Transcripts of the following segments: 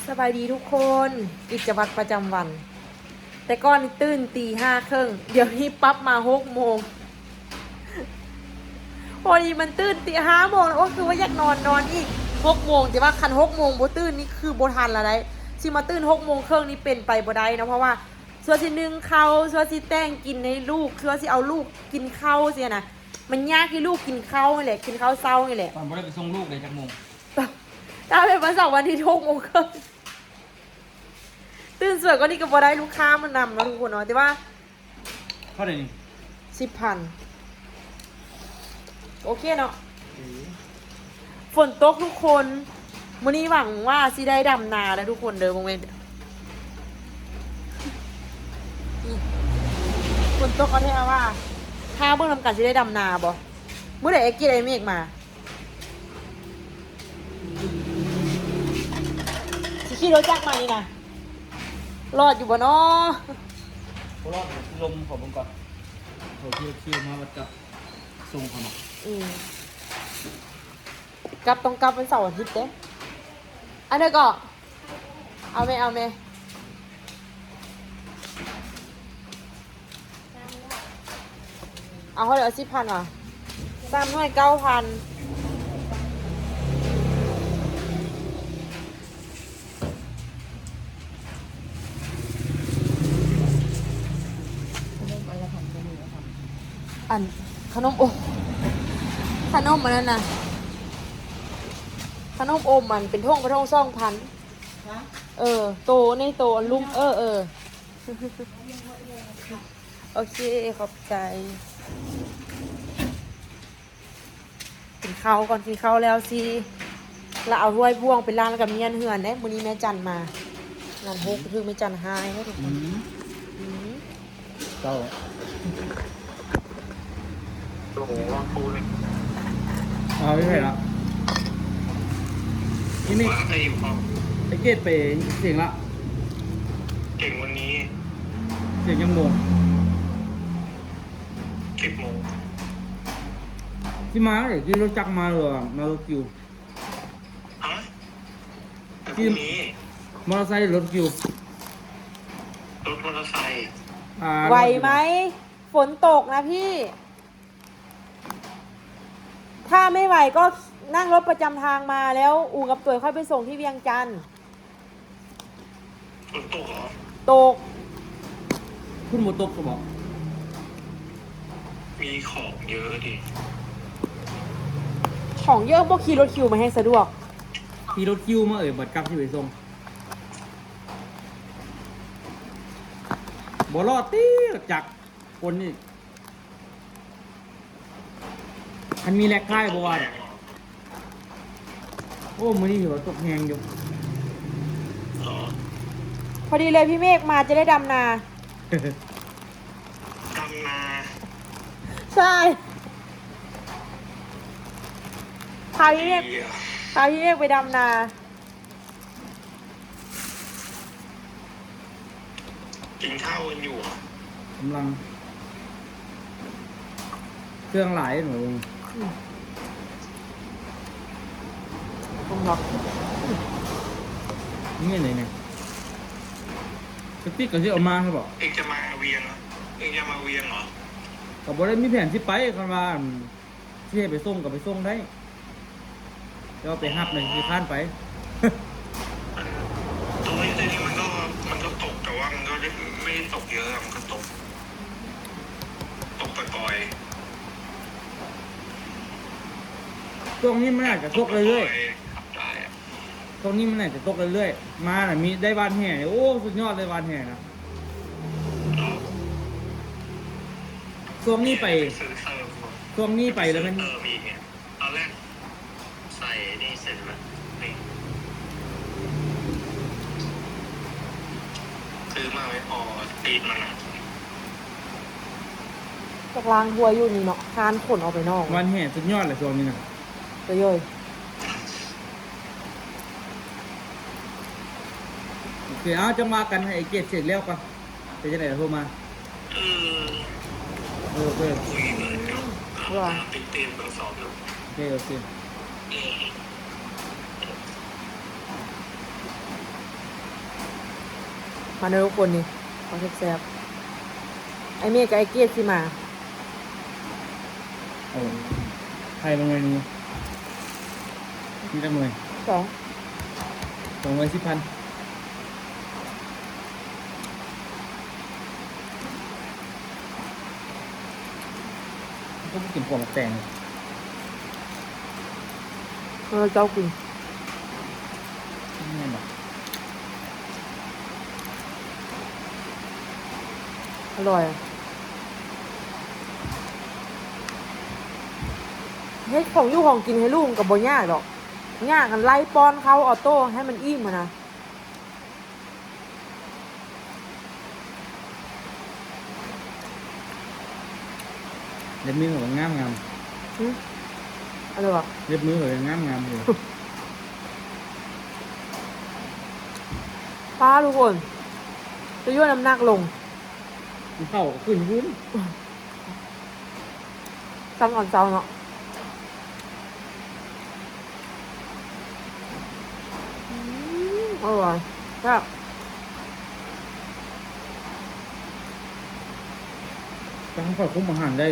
ສະບາຍດີທຸກຄົນ, ກິດຈະວັດປະຈຳວັນ. ແຕ່ກ່ອນນີ້ຕື່ນຕີຫ້າເຄິ່ງ, ດຽວນີ້ປັບມາຫົກໂມງ. ພໍດີມັນຕື່ນຕີຫ້າໂມງ ໂອ້ ຄືວ່າຢາກນອນ ນອນອີກຫົກໂມງ, ແຕ່ວ່າຄັນຫົກໂມງບໍ່ຕື່ນນີ້ຄືບໍ່ທັນລະໄດ໋. ຊິມາຕື່ນຫົກໂມງເຄິ່ງນີ້ເປັນໄປບໍ່ໄດ້ເນາະ, ເພາະວ່າຊົ່ວຊິໜຶ້ງເຂົ້າ, ຊົ່ວຊິແຕ່ງກິນໃຫ້ລູກ, ຊົ່ວຊິເອົາລູກກິນເຂົ້າຊີ້ນະ. ມັນຍາກທີ່ລູກກິນເຂົ້ານີ້ແຫຼະ, ກິນເຂົ້າເຊົ້ານີ້ແຫຼະ. ຕອນບໍ່ໄດ້ໄປສົ່ງລູກເດ້ ຈັກໂມງ? ຖ້າເປັນວັນເສົາ ວັນອາທິດ ຫົກໂມງເຄິ່ງ. ຕື່ນສວຍກວ່ານີ້ກໍບໍ່ໄດ້, ລູກຄ້າມານຳເນາະທຸກຄົນເນາະ, ແຕ່ວ່າ ເທົ່າໃດນີ້? ສິບພັນ. ໂອເຄເນາະ. ເອີ ຝົນຕົກທຸກຄົນ, ມື້ນີ້ຫວັງວ່າຊິໄດ້ດຳນາເດີທຸກຄົນເດີ. ເບິ່ງແມ່ນ ຝົນຕົກເອົາແທ້ວ່າ, ຖ້າເບິ່ງນຳກັນຊິໄດ້ດຳນາບໍ່? ມື້ໃດໄອ້ກິດໄອ້ເມກມາ? ຊິຂີ່ລົດຈັກມານີ້ນະ ລອດຢູ່ບໍ່ນໍ? ບໍ່ລອດ, ລົມ ຂໍເບິ່ງກ່ອນ. ເຂົາຂີ່ ຂີ່ມາວັດກັບ ສົ່ງເຂົາເນາະ. ອືມ ກັບ ຕ້ອງກັບວັນເສົາອາທິດເດ້. ອັນໃດກໍ ເອົາແມ່ ເອົາແມ່. ເອົາເທົ່າໃດ? ເອົາສິບພັນຫວາ? ສາມໜ່ວຍເກົ້າພັນ. ອັນ ຂະໜົມອົມ ຂະໜົມອັນນັ້ນນະ ຂະໜົມອົມ ອັນເປັນຖົງ ເປັນຖົງສອງພັນ. ເອີ ໂຕໃນໂຕອັນລຸ່ມ ເອີ ເອີ. ໂອເຄ ຂອບໃຈ. ກິນເຂົ້າກ່ອນ, ກິນເຂົ້າແລ້ວຊິລະເອົາຖ້ວຍບ່ວງໄປລ້າງ ແລ້ວກໍມ້ຽນເຮືອນເດ້. ມື້ນີ້ແມ່ຈັນມາງານຫົກ ຖືກແມ່ຈັນຮ້າຍເດ້ທຸກຄົນ. ອືມ ອືມ ເຈົ້າ ໂອ້ໂຫ ເອົາໄປໃຜລະ? ນີ້ ນີ້ ວ່າໃຜຢູ່ຫ້ອງ? ໄອ້ເກດໄປສຽງລະ? ເສັງວັນນີ້. ສຽງຈັກໂມງ? ສິບໂມງ. ຊິມາເດີ໋ ຂີ່ລົດຈັກມາ ຫຼືວ່າມາລົດຄິວ? ຮະ? ແຕ່ພຸ່ງນີ້ ຂີ່ມໍເຕີໄຊ ຫຼືລົດຄິວ? ລົດມໍເຕີໄຊ. ອ່າ ໄຫວໄໝ? ຝົນຕົກນະພີ່. ຖ້າໄມ່ໄຫວກໍນັ່ງລົດປະຈຳທາງມາ ແລ້ວອູກັບຕົວຍຄ່ອຍໄປສົ່ງທີ່ວຽງຈັນ. ຝົນຕົກເຫລອ? ຕົກ. ພຸ້ນບໍ່ຕົກຊະບໍ? ມີຂອງເຍີະດິ. ຂອງເຍີະ ບໍ່ຂີ່ລົດຄິວມາແຮງສະດວກ. ຂີ່ລົດຄິວມາເອີຍ ບັດກັບຊິໄປສົ່ງ. ບໍ່ລອດຕິລົດຈັກຄົນນີ້. ຄັນມີແລັກຂາຍບໍ່ວ່າດອກ. ໂອ້ ມື້ນີ້ຖືວ່າຕົກແຮງຢູ່. ອໍ ພໍດີເລີຍ ພີ່ເມກມາຈະໄດ້ດຳນາ. ດຳນາ? ໃຊ່. ພາພີ່ເມກ ດີອະ ພາພີ່ເມກໄປດຳນາ. ກິນເຂົ້າກັນຢູ່ຫວາ? ກຳລັງ ເຄື່ອງຫຼາຍເນາະ. ອືມ ຕ້ອງຮັບ ນີ້ໄດ໋ນີ້ ກະຕິກກໍຊິເອົາມາໃຫ້ບໍ? ເອກຈະມາວຽງເນາະ? ເອກຈະມາວຽງເຫລອ? ກໍບໍ່ໄດ້ມີແຜນຊິໄປ, ຄັນວ່າ ຊິໃຫ້ໄປສົ່ງກໍໄປສົ່ງໄດ້ ແຕ່ວ່າໄປຮັບນີ້ຂີ້ຄ້ານໄປ. ຕົກ ແຕ່ນີ້ມັນກໍ ມັນກໍຕົກ ແຕ່ວ່າມັນກໍໄດ້ ໄມ່ໄດ້ຕົກເຍີະ ມັນກໍຕົກ ຕົກປ່ອຍໆ. ຊ່ວງນີ້ມັນອາດຈະຕົກເລື້ອຍໆ ຕກໄດ້ອະ. ຊ່ວງນີ້ມັນອາດຈະຕົກເລື້ອຍໆ ມານະ ມີໄດ້ຫວ່ານແຫ ໂອ້ ສຸດຍອດເລີຍຫວ່ານແຫນະ. ຊ່ວງນີ້ໄປ ໄປຊື້ເຕີມ ຊ່ວງນີ້ໄປແລ້ວແມ່ນ ໄປຊື້ເຕີມອີກເນຍ. ຕອນແລກໃສ່ນີ້ເສັດແລ້ວ ນີ້ ຊື້ມາໄວ້ພໍ ຕີນມັນນະ. ຈັກລ້າງຖ້ວຍຢູ່ນີ້ເນາະ ຄານຂົນອອກໄປນອກ. ຫວ່ານແຫສຸດຍອດແຫຼະຊ່ວງນີ້ນະ. ໂດຍ ໂອເຄ ເອົາ ຈັ່ງວ່າກັນ ໃຫ້ໄອ້ເກດເສັດແລ້ວກ່ອນ ເປັນຈັ່ງໃດໂທມາ. ເອີ ເອີ ເອີ ຄຸຍເລີຍເນາະ ວ່າ ຕິດເຕມກັນສອບເນາະ. ເຄ ໂອເຄ ມາເດີທຸກຄົນ ນີ້ ເຂົ້າແຊບໆ ອ້າຍເມກກັບອ້າຍເກດຊິມາ. ເອົາ ໄຂ່ລະໜ່ວຍໜຶ່ງ ມີຈັກໜ່ວຍ? ສອງ ສອງຮ້ອຍສິບພັນ. ກໍບໍ່ກິນຂົວໝາກແຕງ. ເອີ ເຈົ້າກິນ. ແມ່ນບໍ່? ອະຮ່ອຍ. ເຮັດຂອງຢູ່ຂອງກິນໃຫ້ລູກມັນກໍບໍ່ຍາກດອກ. ຍາກອັນໄລ່ປ້ອນເຂົ້າອອໂຕ້ໃຫ້ມັນອີ່ມຫັ້ນນະ. ເລັບມືຂ້ອຍກໍງາມໆ. ຫື? ອັນໃດຫວາ? ເລັບມືຂ້ອຍກໍງາມໆຢູ່. ປ້າທຸກຄົນ ຈະຍົວນນ້ຳໜັກລົງ. ມັນເຂົ້າກໍຂຶ້ນຂຶ້ນ. ສັ່ງຕອນເຊົ້າເນາະ. ອືມ ອະຮ່ອຍ ແຊບ. ແຕ່ຂ້ອຍຄຸມອາຫານໄດ້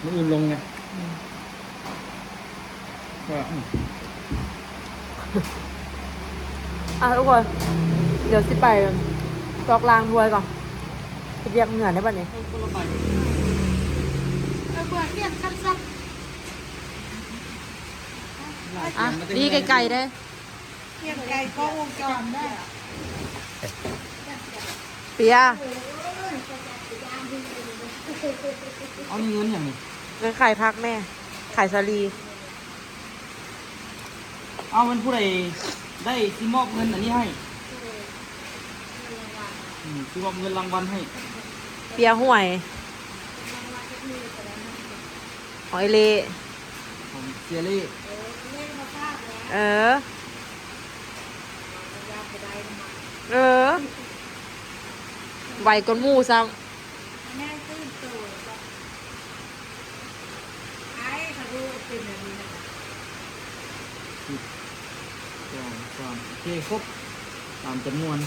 ມື້ອື່ນລົງໄງ. ອືມ. ວ່າ ອືມ ອ່ະ ທຸກຄົນ ດຽວຊິໄປຊອກລ້າງຖ້ວຍກ່ອນ ເຮັດວຽກເຮືອນໄດ້ບັດນີ້. ເອີ ເບື່ອກຽມຊັ້ນໆ. ອ່ະ ດີໄກໆເດ້. ກຽມໄກ່ກໍວົງຈອນເດີ. ເປຍ ເອົານີ້ເງິນຫຍັງນີ້? ເງິນຂາຍຜັກແມ່ ຂາຍສາລີ. ເອົາ ແມ່ນຜູ້ໃດໄດ້ຊິມອບເງິນອັນນີ້ໃຫ້. ອືມ ຊິມອບເງິນລາງວັນໃຫ້. ເປຍຫວຍ. ຂອງເອເລ ຂອງເຊຍເລ. ເອີ ເອີ ໄວກວ່າໝູ່ຊ້ຳ. ສິບ ສອງ ສາມ ໂອເຄ ຄົບຕາມຈຳນວນ.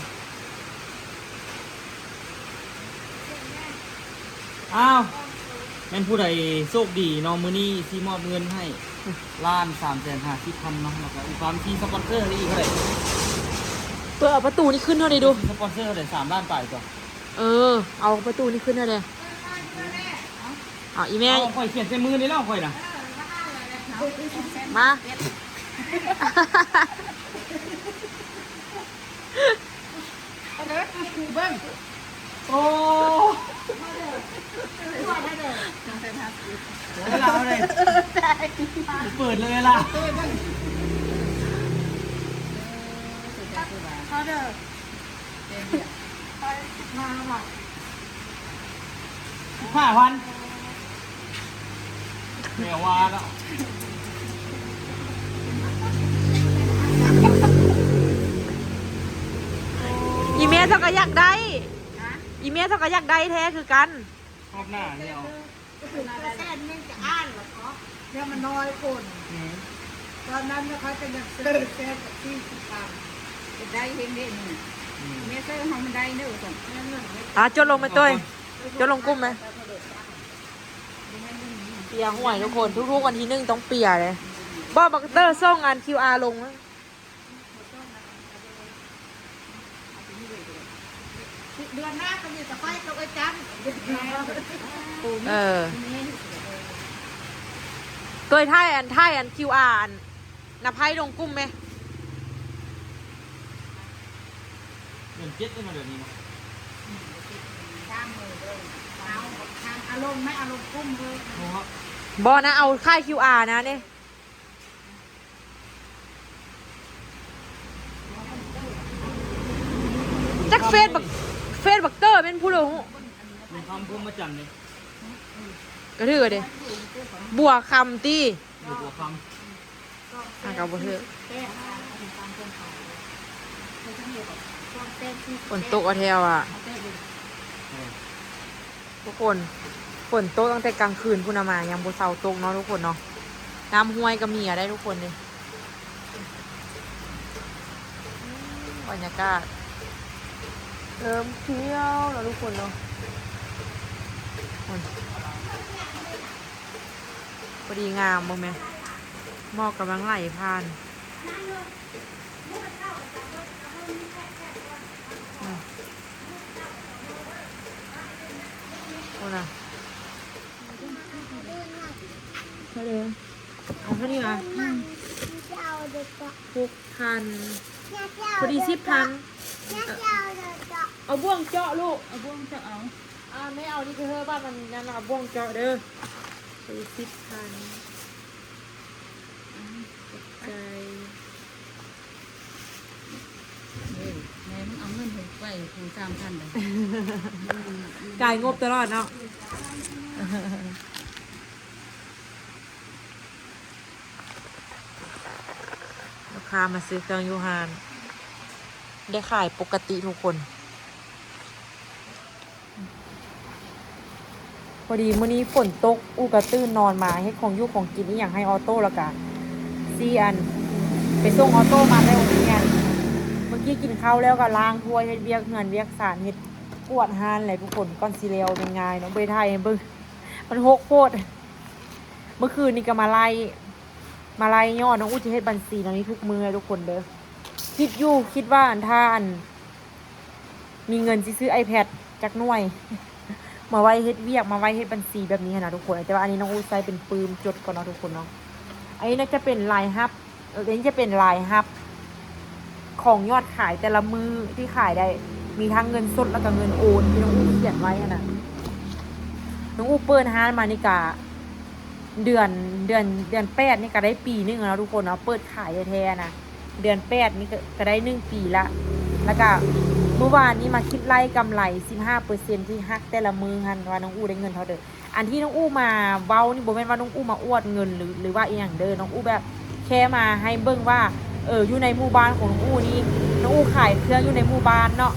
ອ້າວ ແມ່ນຜູ້ໃດໂຊກດີເນາະ ມື້ນີ້ຊິມອບເງິນໃຫ້ລ້ານສາມແສນຫ້າສິບພັນເນາະ ແລ້ວກໍອີກຄວາມທີ່ສະປອນເຊີອີກເທົ່າໃດ? ເປີດເອົາປະຕູນີ້ຂຶ້ນເທົ່າໃດດູ? ສະປອນເຊີເທົ່າໃດ? ສາມລ້ານປາຍຕົວະ. ເອີ ເອົາປະຕູນີ້ຂຶ້ນເທົ່າໃດ? ເອົາ ອີແມ່ ເອົາ ຂ້ອຍຂຽນໃສ່ມືນີ້ແລ້ວຂ້ອຍນະ. ມາ ເອົາເດີ ເບິ່ງ ໂອ້ ເອົາເດີ ເອົາເດີ ເປີດເລີຍລະ ເປີດເບິ່ງ ເອົາເດີ. ເປັນຫຍັງ? ສິບຫ້າພັນ ແນວວ່າເນາະ. ອີເມເຈົ້າກໍຢາກໄດ້. ຮະ? ອີເມເຈົ້າກໍຢາກໄດ້ແທ້ຄືກັນ. ຮອບໜ້ານີ້ເອົາ. ແສນໜຶ່ງຈະອ່ານລະເນາະ ແລ້ວມັນນ້ອຍຄົນ. ອືມ ຕອນນັ້ນນະ ຂ້ອຍກໍຍັງຊື້ແສນກັບສີ່ສິບພັນ ໄດ້ເຫັນເດ້ນີ້. ອືມ ແມ່ເຊີເຮົາມັນໄດ້ເດີ. ອ່າ ຈົດລົງແມ່ຕຸ້ຍ ຈົດລົງກຸ່ມແມ່. ເປຍຫວຍທຸກຄົນ ທຸກໆວັນທີໜຶ່ງຕ້ອງເປຍເດ້. ບໍ່ ບັກເຕີສົ່ງອັນຄິວອາລົງ. ເດືອນໜ້າກໍມີແຕ່ຂ້ອຍກັບເອື້ອຍຈັນ. ເອີ ໂຕຍ ຖ່າຍອັນ ຖ່າຍອັນຄິວອາ ອັນນະໄພລົງກຸ່ມແມ. ເດືອນເຈັດໄດ້ມາເດືອນນີ້ເນາະ. ຕາມເບີເດີ ເອົາ ເອົາລົງແມ ເອົາລົງກຸ່ມເລີຍ. ບໍ່ນະ ເອົາຖ່າຍຄິວອານະນີ້. ຈັກເຟສບັກ ເຟສບັກເຕີແມ່ນຜູ້ໃດຮູ້. ບຸນຄຳ ພົມມະຈັນເດ້. ກະຖືກເດ້ ບົວຄຳຕິ. ຢູ່ບົວຄຳ ຫາກະບໍ່ຖືກ. ຝົນຕົກເອົາແທ້ວ່າ. ເອີ ທຸກຄົນ ຝົນຕົກຕັ້ງແຕ່ກາງຄືນພຸ້ນນະມາ ຍັງບໍ່ເຊົາຕົກເນາະທຸກຄົນເນາະ. ນ້ຳຫ້ວຍກໍມີອະໄດ໋ທຸກຄົນເດ. ບັນຍາກາດເລີ່ມທ່ຽວແລ້ວທຸກຄົນເນາະ. ໂອ້ຍ ພໍດີງາມ ເບິ່ງແມະ ໝອກກຳລັງໄຫຼຜ່ານ. ອືມ ພຸ້ນນະ ເທົ່າໃດ? ເອົາເທົ່ານີ້ຫວາ? ອືມ ຫົກພັນ ພໍດີສິບພັນ. ເອົາບ່ວງເຈາະລູກ ເອົາບ່ວງເຈາະເອົາ. ອາ ແມ່ເອົານີ້ໄປເຮີ້ ບາດມັນນັ້ນ ເອົາບ່ວງເຈາະເດີ. ເອີ ສິບພັນ ອືມ ຂອບໃຈ. ເອີ ແມ່ມຶງເອົາເງິນໃຫ້ໄປຜູ້ສາມພັນເດີ ຈ່າຍງົບຕະຫຼອດເນາະ. ລູກຄ້າມາຊື້ເຄື່ອງຢູ່ຮ້ານ ໄດ້ຂາຍປົກກະຕິທຸກຄົນ. ພໍດີມື້ນີ້ຝົນຕົກ ອູກະຕື່ນນອນມາເຮັດຂອງຢູ່ຂອງກິນອີ່ຫຍັງໃຫ້ອໍໂຕ້ ແລ້ວກະຊິ ອັນ ໄປສົ່ງອໍໂຕ້ມາແຕ່ໂຮງຮຽນ. ເມື່ອກີ້ກິນເຂົ້າແລ້ວກະລ້າງຖ້ວຍ ເຮັດວຽກເຮືອນວຽກຊານ ເຮັດກວາດຮ້ານແຫຼະທຸກຄົນ. ກ່ອນຊິແລ້ວແມ່ນງ່າຍເນາະ ບໍ່ໄດ້ຖ່າຍໃຫ້ເບິ່ງ ມັນຮົກໂພດ. ເມື່ອຄືນນີ້ກໍມາໄລ່ ມາໄລ່ຍອດ. ນ້ອງອູຈະເຮັດບັນຊີແນວນີ້ທຸກມື້ເດີທຸກຄົນເດີ. ຄິດຢູ່ ຄິດວ່າ ອັນ ຖ້າ ອັນ ມີເງິນຊິຊື້ໄອແພດຈັກໜ່ວຍ ມາໄວ້ເຮັດວຽກ ມາໄວ້ເຮັດບັນຊີແບບນີ້ຫັ້ນນະທຸກຄົນ. ແຕ່ວ່າອັນນີ້ນ້ອງອູໃຊ້ເປັນປຶ້ມຈົດກ່ອນເນາະທຸກຄົນເນາະ. ອັນນີ້ໜ້າຈະເປັນລາຍຮັບ ເອີ ອັນນີ້ຈະເປັນລາຍຮັບຂອງຍອດຂາຍແຕ່ລະມື້ທີ່ຂາຍໄດ້ ມີທັງເງິນສົດ ແລ້ວກໍເງິນໂອນທີ່ນ້ອງອູຂຽນໄວ້ຫັ້ນນະ. ນ້ອງອູເປີດຮ້ານມານີ້ກະເດືອນ ເດືອນ ເດືອນແປດນີ້ກະໄດ້ປີໜຶ່ງແລ້ວເນາະທຸກຄົນເນາະ ເປີດຂາຍແທ້ໆນະ. ເດືອນແປດນີ້ກະ ກະໄດ້ໜຶ່ງປີລະ. ແລ້ວກະມື້ວານນີ້ມາຄິດໄລ່ກຳໄລສິບຫ້າເປີເຊັນທີ່ຫັກແຕ່ລະມື້ຫັ້ນ ວ່ານ້ອງອູໄດ້ເງິນເທົ່າໃດ. ອັນທີ່ນ້ອງອູມາເວົ້ານີ້ ບໍ່ແມ່ນວ່ານ້ອງອູມາອວດເງິນ ຫຼື ຫຼືວ່າອີ່ຫຍັງເດີ. ນ້ອງອູແບບແຄ່ມາໃຫ້ເບິ່ງວ່າ ເອີ ຢູ່ໃນໝູ່ບ້ານຂອງນ້ອງອູນີ້ ນ້ອງອູຂາຍເຄື່ອງຢູ່ໃນໝູ່ບ້ານເນາະ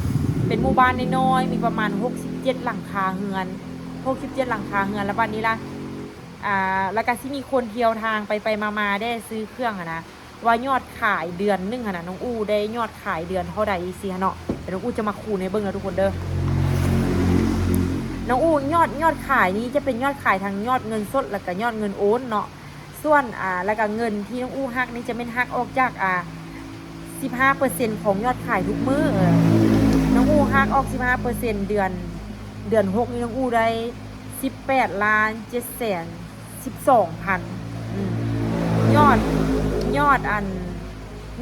ເປັນໝູ່ບ້ານນ້ອຍໆ ມີປະມານຫົກສິບເຈັດຫຼັງຄາເຮືອນ ຫົກສິບເຈັດຫຼັງຄາເຮືອນ. ແລ້ວບັດນີ້ລະ ອ່າ ແລ້ວກະຊິມີຄົນທ່ຽວທາງໄປໆມາໆແດ່ ຊື້ເຄື່ອງຫັ້ນນະ ວ່າຍອດຂາຍເດືອນໜຶ່ງຫັ້ນນະ ນ້ອງອູໄດ້ຍອດຂາຍເດືອນເທົ່າໃດຊີ້ຫັ້ນເນາະ. ດຽວນ້ອງອູຈະມາຄູນໃຫ້ເບິ່ງເດີທຸກຄົນເດີ. ນ້ອງອູຍອດ ຍອດຂາຍນີ້ຈະເປັນຍອດຂາຍທັງຍອດເງິນສົດ ແລ້ວກະຍອດເງິນໂອນເນາະ. ສ່ວນ ອ່າ ແລ້ວກະເງິນທີ່ນ້ອງອູຫັກນີ້ຈະແມ່ນຫັກອອກຈາກ ອ່າ ສິບຫ້າເປີເຊັນຂອງຍອດຂາຍທຸກມື້. ເອີ ນ້ອງອູຫັກອອກສິບຫ້າເປີເຊັນ ເດືອນ ເດືອນຫົກນີ້ນ້ອງອູໄດ້ສິບແປດລ້ານເຈັດແສນ ສິບສອງພັນ. ອືມ ຍອດ ຍອດ ອັນ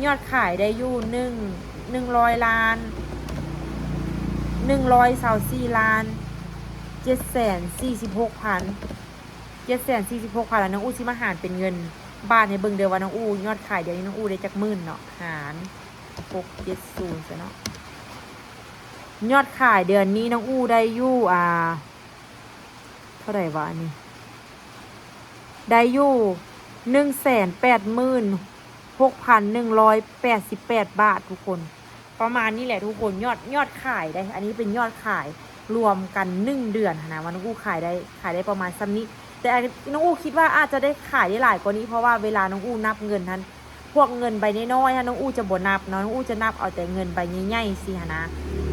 ຍອດຂາຍໄດ້ຢູ່ໜຶ່ງ ໜຶ່ງຮ້ອຍລ້ານ ໜຶ່ງຮ້ອຍຊາວສີ່ລ້ານເຈັດແສນສີ່ສິບຫົກພັນ ເຈັດແສນສີ່ສິບຫົກພັນ. ແລ້ວນ້ອງອູຊິມາຫານເປັນເງິນບາດໃຫ້ເບິ່ງເດີວ່ານ້ອງອູຍອດຂາຍເດືອນນີ້ນ້ອງອູໄດ້ຈັກໝື່ນເນາະ ຫານຫົກເຈັດສູນຊະເນາະ. ຍອດຂາຍເດືອນນີ້ນ້ອງອູໄດ້ຢູ່ ອ່າ ເທົ່າໃດວະອັນນີ້ ໄດ້ຢູ່ໜຶ່ງແສນແປດໝື່ນຫົກພັນໜຶ່ງຮ້ອຍແປດສິບແປດບາດທຸກຄົນ. ປະມານນີ້ແຫຼະທຸກຄົນ ຍອດ ຍອດຂາຍເດ້. ອັນນີ້ເປັນຍອດຂາຍລວມກັນໜຶ່ງເດືອນຫັ້ນນະ ວ່ານ້ອງອູຂາຍໄດ້ ຂາຍໄດ້ປະມານສ່ຳນີ້. ແຕ່ນ້ອງອູຄິດວ່າອາດຈະໄດ້ຂາຍໄດ້ຫຼາຍກວ່ານີ້ ເພາະວ່າເວລານ້ອງອູນັບເງິນຫັ້ນ ພວກເງິນໃບນ້ອຍໆຫັ້ນ ນ້ອງອູຈະບໍ່ນັບເນາະ ນ້ອງອູຈະນັບເອົາແຕ່ເງິນໃບໃຫຍ່ໆຊີ້ຫັ້ນນະ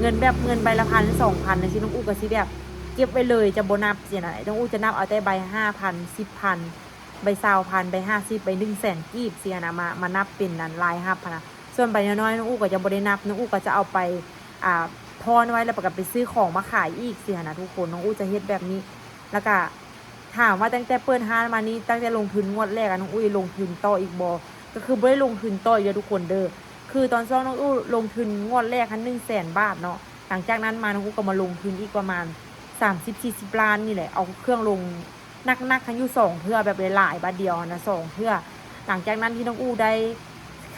ເງິນແບບເງິນໃບລະພັນ ສອງພັນຈັ່ງຊີ້ ນ້ອງອູກະຊິແບບເກັບໄວ້ເລີຍ ຈະບໍ່ນັບຊີ້ນະ. ນ້ອງອູຈະນັບເອົາແຕ່ໃບຫ້າພັນ ສິບພັນ ໃບຊາວພັນ ໃບຫ້າສິບ ໃບໜຶ່ງແສນກີບຊີ້ຫັ້ນນະ ມາ ມານັບເປັນອັນລາຍຮັບຫັ້ນນະ. ສ່ວນໃບນ້ອຍໆ ນ້ອງອູກະຈະບໍ່ໄດ້ນັບ ນ້ອງອູກະຈະເອົາໄປ ອ່າ ທ້ອນໄວ້ ແລ້ວກະໄປຊື້ຂອງມາຂາຍອີກຊີ້ຫັ້ນນະທຸກຄົນ. ນ້ອງອູຈະເຮັດແບບນີ້ ແລ້ວກະ ຖາມວ່າຕັ້ງແຕ່ເປີດຮ້ານມານີ້ ຕັ້ງແຕ່ລົງທຶນງວດແລກອະ ນ້ອງອູລົງທຶນຕໍ່ອີກບໍ່? ກໍຄືບໍ່ໄດ້ລົງທຶນຕໍ່ອີກເດີທຸກຄົນເດີ. ຄືຕອນຊ່ວງນ້ອງອູລົງທຶນງວດແລກຫັ້ນໜຶ່ງແສນບາດເນາະ, ຫຼັງຈາກນັ້ນມານ້ອງອູກໍມາລົງທຶນອີກປະມານສາມສິບສີ່ສິບລ້ານນີ້ແຫຼະ, ເອົາເຄື່ອງລົງໜັກໆ ຫັ້ນຢູ່ສອງເທື່ອ ແບບຫຼາຍໆບາດດຽວຫັ້ນນະ ສອງເທື່ອ. ຫຼັງຈາກນັ້ນທີ່ນ້ອງອູໄດ້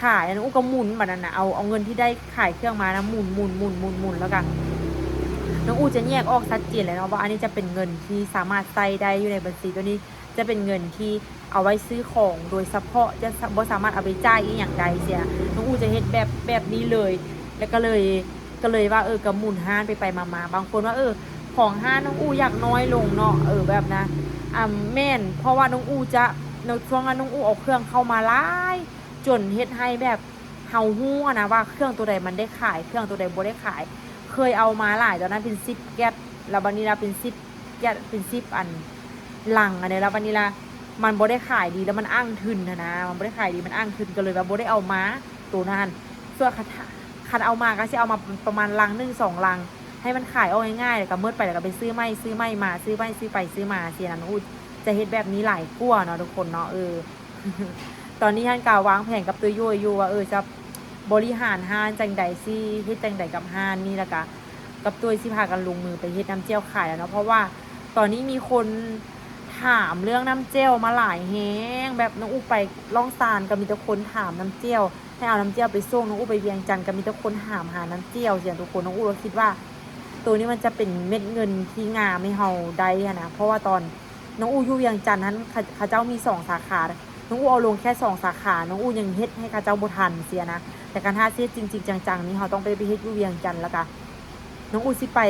ຂາຍ ນ້ອງອູກໍໝູນບັດນັ້ນນະ ເອົາ ເອົາເງິນທີ່ໄດ້ຂາຍເຄື່ອງມານະ ໝູນໆໆໆ ແລ້ວກະນ້ອງອູຈະແຍກອອກຊັດເຈນແຫຼະເນາະ ວ່າອັນນີ້ຈະເປັນເງິນທີ່ສາມາດໃຊ້ໄດ້ຢູ່ໃນບັນຊີ, ໂຕນີ້ຈະເປັນເງິນທີ່ເອົາໄວ້ຊື້ຂອງໂດຍສະເພາະ, ຈະ ສະ ບໍ່ສາມາດເອົາໄປຈ່າຍອີ່ຫຍັງໄດ້ຊີ້ນະ. ນ້ອງອູຈະເຮັດແບບ ແບບນີ້ເລີຍ ແລ້ວກໍເລີຍ ກໍເລີຍວ່າ ເອີ ກໍໝູນຮ້ານໄປໆມາໆ. ບາງຄົນວ່າ ເອີ ຂອງຮ້ານນ້ອງອູຢາກນ້ອຍລົງເນາະ ເອີ ແບບນະ ອາ ແມ່ນ ເພາະວ່ານ້ອງອູຈະ ໃນຊ່ວງນັ້ນນ້ອງອູເອົາເຄື່ອງເຂົ້າມາຫຼາຍ ຈົນເຮັດໃຫ້ແບບເຮົາຮູ້ຫັ້ນນະວ່າເຄື່ອງໂຕໃດມັນໄດ້ຂາຍ ເຄື່ອງໂຕໃດບໍ່ໄດ້ຂາຍ. ເຄີຍເອົາມາຫຼາຍ ຕອນນັ້ນເປັນສິບແກັດ ແລ້ວບັດນີ້ລະເປັນສິບແກັດ ເປັນສິບອັນ ລັງອັນນີ້ ແລ້ວບັດນີ້ລະມັນບໍ່ໄດ້ຂາຍດີ ແລ້ວມັນອັ້ງທຶນຫັ້ນນະ ມັນບໍ່ໄດ້ຂາຍດີ ມັນອັ້ງທຶນ ກໍເລີຍວ່າບໍ່ໄດ້ເອົາມາໂຕນັ້ນ. ສ່ວນຄັນ ຄັນເອົາມາກໍຊິເອົາມາປະມານລັງໜຶ່ງສອງລັງ ໃຫ້ມັນຂາຍອອກງ່າຍໆ ແລ້ວກໍໝົດໄປ ແລ້ວກໍໄປຊື້ໃໝ່ ຊື້ໃໝ່ມາ ຊື້ໃໝ່ ຊື້ໄປຊື້ມາ ຊີ້ນະ. ນ້ອງອູຈະເຮັດແບບນີ້ຫຼາຍກວ່າເນາະທຸກຄົນເນາະ. ເອີ ຕອນນີ້ຫັ້ນກໍວາງແຜນກັບໂຕໂຢຍຢູ່ວ່າ ເອີ ຈະບໍລິຫານຮ້ານຈັ່ງໃດ ຊິເຮັດຈັ່ງໃດກັບຮ້ານນີ້ ແລ້ວກໍກັບໂຕໂຢຍຊິພາກັນລົງມືໄປເຮັດນ້ຳແຈ່ວຂາຍແລ້ວເນາະ. ເພາະວ່າຕອນນີ້ມີຄົນຖາມເລື່ອງນ້ຳແຈ່ວມາຫຼາຍແຮງ ແບບນ້ອງອູໄປລ່ອງຊານກໍມີແຕ່ຄົນຖາມນ້ຳແຈ່ວ ໃຫ້ເອົານ້ຳແຈ່ວໄປສົ່ງ ນ້ອງອູໄປວຽງຈັນກໍມີແຕ່ຄົນຖາມຫານ້ຳແຈ່ວຊີ້ນະທຸກຄົນ. ນ້ອງອູກໍຄິດວ່າໂຕນີ້ມັນຈະເປັນເມັດເງິນທີ່ງາມໃຫ້ເຮົາໄດ້ຫັ້ນນະ ເພາະວ່າຕອນນ້ອງອູຢູ່ວຽງຈັນຫັ້ນ ເຂົາ ເຂົາເຈົ້າມີສອງສາຂາ ນ້ອງອູເອົາລົງແຄ່ສອງສາຂາ ນ້ອງອູຍັງເຮັດໃຫ້ເຂົາເຈົ້າບໍ່ທັນຊີ້ນະ. ແຕ່ຄັນຖ້າຊິເຮັດຈິງໆຈັງໆນີ້ ເຮົາຕ້ອງໄປ ໄປເຮັດຢູ່ວຽງຈັນ ແລ້ວກະນ້ອງອູຊິໄປ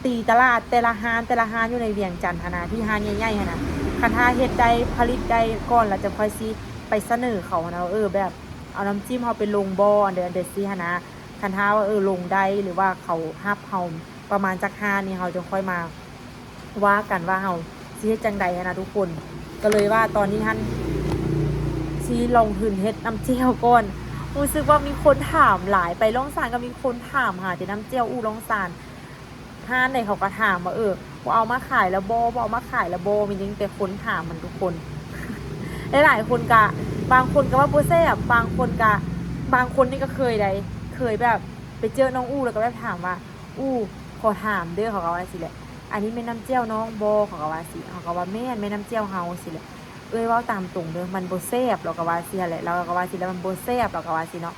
ຕີຕະຫຼາດແຕ່ລະຮ້ານ ແຕ່ລະຮ້ານຢູ່ໃນວຽງຈັນຫັ້ນນະ ທີ່ຮ້ານໃຫຍ່ໆຫັ້ນນະ. ຄັນຖ້າເຮັດໄດ້ ຜະລິດໄດ້ກ່ອນ ແລ້ວຈັ່ງຄ່ອຍຊິໄປສະເໜີເຂົາຫັ້ນນະ ເອີ ແບບເອົານ້ຳຈິ້ມເຮົາໄປລົງບໍ່ ອັນໃດ ອັນໃດຊີ້ຫັ້ນນະ. ຄັນຖ້າວ່າ ເອີ ລົງໄດ້ ຫຼືວ່າເຂົາຮັບເຮົາປະມານຈັກຮ້ານນີ້ ເຮົາຈຶ່ງຄ່ອຍມາ ວ່າກັນວ່າເຮົາຊິເຮັດຈັ່ງໃດຫັ້ນນະທຸກຄົນ. ກໍເລີຍວ່າຕອນນີ້ຫັ້ນຊິລົງທຶນເຮັດນ້ຳແຈ່ວກ່ອນ. ຮູ້ສຶກວ່າມີຄົນຖາມຫຼາຍ ໄປລ່ອງຊານກໍມີຄົນຖາມຫາແຕ່ນ້ຳແຈ່ວອູ່ລ່ອງຊານ. ຮ້ານໃດເຂົາກໍຖາມວ່າ ເອີ ບໍ່ເອົາມາຂາຍລະບໍ່ ບໍ່ເອົາມາຂາຍລະບໍ່ ມີແຕ່ຄົນຖາມຫັ້ນທຸກຄົນ. ຫຼາຍໆຄົນກະ ບາງຄົນກໍວ່າບໍ່ແຊບ ບາງຄົນກະ ບາງຄົນນີ້ກໍເຄີຍໃດ ເຄີຍແບບໄປເຈີນ້ອງອູ່ ແລ້ວກໍແບບຖາມວ່າ ອູ່ ຂໍຖາມເດີ້ ເຂົາກໍວ່າຊີ້ແຫຼະ ອັນນີ້ແມ່ນນ້ຳແຈ່ວນ້ອງບໍ່ ເຂົາກໍວ່າຊີ້ ເຮົາກໍວ່າແມ່ນ ແມ່ນນ້ຳແຈ່ວເຮົາຊີ້ແຫຼະ. ເອື້ອຍເວົ້າຕາມຕົງເດີ້ ມັນບໍ່ແຊບ ລາວກໍວ່າຊີ້ແຫຼະ ລາວກໍວ່າຊີ້ແຫຼະ ມັນບໍ່ແຊບ ລາວກໍວ່າຊີ້ເນາະ.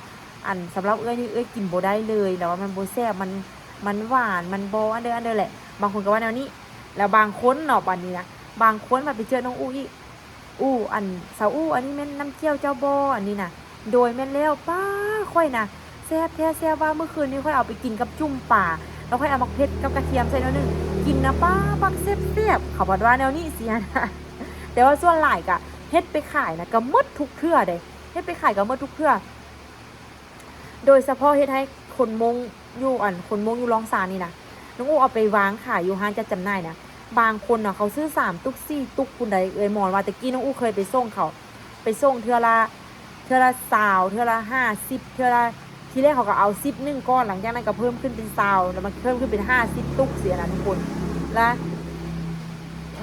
ອັນສຳລັບເອື້ອຍນີ້ ເອື້ອຍກິນບໍ່ໄດ້ເລີຍ ລາວວ່າມັນບໍ່ແຊບ ມັນ ມັນຫວານ ມັນບໍ່ອັນເດີ ອັນເດີແຫຼະ. ບາງຄົນກໍວ່າແນວນີ້ ແລ້ວບາງຄົນເນາະ ບັດນີ້ນະ ບາງຄົນມາໄປເຈີນ້ອງອູ່ອີກ ອູ່ ອັນ ສາວອູ່ ອັນນີ້ແມ່ນນ້ຳແຈ່ວເຈົ້າບໍ່ ອັນນີ້ນະ. ໂດຍ ແມ່ນແລ້ວ ປ້າ ຂ້ອຍນະ ແຊບແທ້ແຊບວ່າ ມື້ຄືນນີ້ຂ້ອຍເອົາໄປກິນກັບຈຸ້ມປາ ແລ້ວຂ້ອຍເອົາໝາກເຜັດກັບກະທຽມໃສ່ໜ້ອຍໜຶ່ງ ກິນນະ ປ້າ ບັກແຊບໆ ເຂົາພັດວ່າແນວນີ້ຊີ້ນະ. ແຕ່ວ່າສ່ວນຫຼາຍກະເຮັດໄປຂາຍນະ ກະໝົດທຸກເທື່ອເດ້ ເຮັດໄປຂາຍກະໝົດທຸກເທື່ອ. ໂດຍສະເພາະເຮັດໃຫ້ຄົນມົ້ງຢູ່ ອັນ ຄົນມົ້ງຢູ່ລ່ອງຊານນີ້ນະ ນ້ອງອູ່ເອົາໄປວາງຂາຍຢູ່ຮ້ານຈັດຈຳໜ່າຍນະ ບາງຄົນນະ ເຂົາຊື້ສາມຕຸກສີ່ຕຸກພຸ້ນໃດ. ເອື້ອຍມອນວ່າແຕ່ກີ້ນ້ອງອູ່ເຄີຍໄປສົ່ງເຂົາ ໄປສົ່ງເທື່ອລະ ເທື່ອລະຊາວ ເທື່ອລະຫ້າສິບ ເທື່ອລະ ທີແລກເຂົາກໍເອົາສິບໜຶ່ງກ່ອນ ຫຼັງຈາກນັ້ນກໍເພີ່ມຂຶ້ນເປັນຊາວ ແລ້ວມັນເພີ່ມຂຶ້ນເປັນຫ້າສິບຕຸກຊີ້ນະທຸກຄົນ. ລະ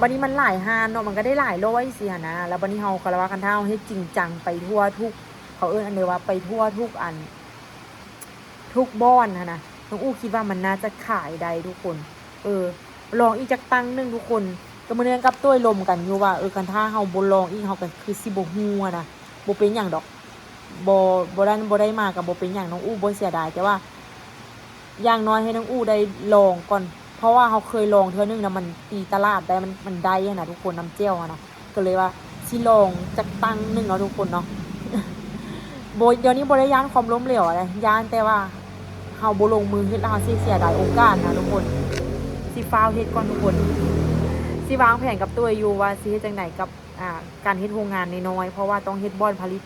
ບັດນີ້ມັນຫຼາຍຮ້ານເນາະ ມັນກໍໄດ້ຫຼາຍຮ້ອຍຊີ້ຫັ້ນນະ. ລະບັດນີ້ເຮົາກໍລະວ່າ ຄັນຖ້າເຮົາເຮັດຈິງຈັງໄປທົ່ວທຸກ ເຂົາເອີ້ນອັນເດີວ່າໄປທົ່ວທຸກອັນ ທຸກບ່ອນຫັ້ນນະ ນ້ອງອູ່ຄິດວ່າມັນໜ້າຈະຂາຍໄດ້ທຸກຄົນ. ເອີ ລອງອີກຈັກຕັ້ງໜຶ່ງທຸກຄົນ. ກໍມື້ນັ້ນກັບໂຕຍລົມກັນຢູ່ວ່າ ເອີ ຄັນຖ້າເຮົາບໍ່ລອງອີກ ເຮົາກໍຄືຊິບໍ່ຮູ້ຫັ້ນນະ. ບໍ່ເປັນຫຍັງດອກ ບໍ່ ບໍ່ໄດ້ ບໍ່ໄດ້ມາກໍບໍ່ເປັນຫຍັງ ນ້ອງອູ່ບໍ່ເສຍດາຍ ແຕ່ວ່າຢ່າງໜ້ອຍໃຫ້ນ້ອງອູ່ໄດ້ລອງກ່ອນ ເພາະວ່າເຮົາເຄີຍລອງເທື່ອໜຶ່ງນະ ມັນຕີຕະຫຼາດໄດ້ ມັນ ມັນໄດ້ຫັ້ນນະທຸກຄົນ ນ້ຳແຈ່ວຫັ້ນນະ. ກໍເລີຍວ່າຊິລອງຈັກຕັ້ງໜຶ່ງເນາະທຸກຄົນເນາະ. ບໍ່ ດຽວນີ້ບໍ່ໄດ້ຢ້ານຄວາມລົ້ມເຫຼວອະເດ ຢ້ານແຕ່ວ່າເຮົາບໍ່ລົງມືເຮັດແລ້ວເຮົາຊິເສຍດາຍໂອກາດນະທຸກຄົນ ຊິຟ້າວເຮັດກ່ອນທຸກຄົນ. ຊິວາງແຜນກັບໂຕຍຢູ່ວ່າຊິເຮັດຈັ່ງໃດກັບ ອ່າ ການເຮັດໂຮງງານນ້ອຍໆ ເພາະວ່າຕ້ອງເຮັດບ່ອນຜະລິດ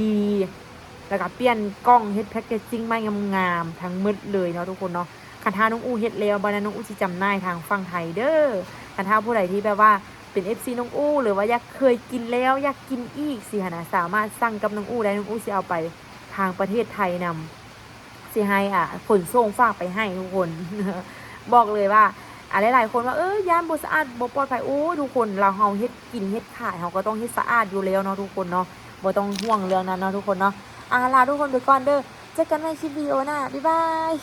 ດີໆ ແລ້ວກໍປ່ຽນກ່ອງ ເຮັດແພັກເກດຈິ້ງໃໝ່ງາມໆ ທັງໝົດເລີຍເນາະທຸກຄົນເນາະ. ຄັນຖ້ານ້ອງອູ່ເຮັດແລ້ວ ບາດນັ້ນນ້ອງອູ່ຊິຈຳໜ່າຍທາງຝັ່ງໄທເດີ. ຄັນຖ້າຜູ້ໃດທີ່ແບບວ່າເປັນເອັຟຊີນ້ອງອູ່ ຫຼືວ່າຢາກເຄີຍກິນແລ້ວຢາກກິນອີກຊີ້ຫັ້ນນະ ສາມາດສັ່ງກັບນ້ອງອູ່ໄດ້ ນ້ອງອູ່ຊິເອົາໄປທາງປະເທດໄທນຳ ຊິໃຫ້ ອ່າ ຂົນສົ່ງຝາກໄປໃຫ້ທຸກຄົນ. ບອກເລີຍວ່າ ອ່າ ຫຼາຍໆຄົນວ່າ ເອີ ຢ້ານບໍ່ສະອາດ ບໍ່ປອດໄພ. ໂອ້ຍ ທຸກຄົນ ລາວເຮົາເຮັດກິນເຮັດຂາຍ ເຮົາກໍຕ້ອງເຮັດສະອາດຢູ່ແລ້ວເນາະທຸກຄົນເນາະ ບໍ່ຕ້ອງຫ່ວງເລື່ອງນັ້ນເນາະທຸກຄົນເນາະ. ອ່າ ລາທຸກຄົນໄປກ່ອນເດີ ເຈີກັນໃໝ່ຄລິບວິດີໂອໜ້າ ບາຍບາຍ.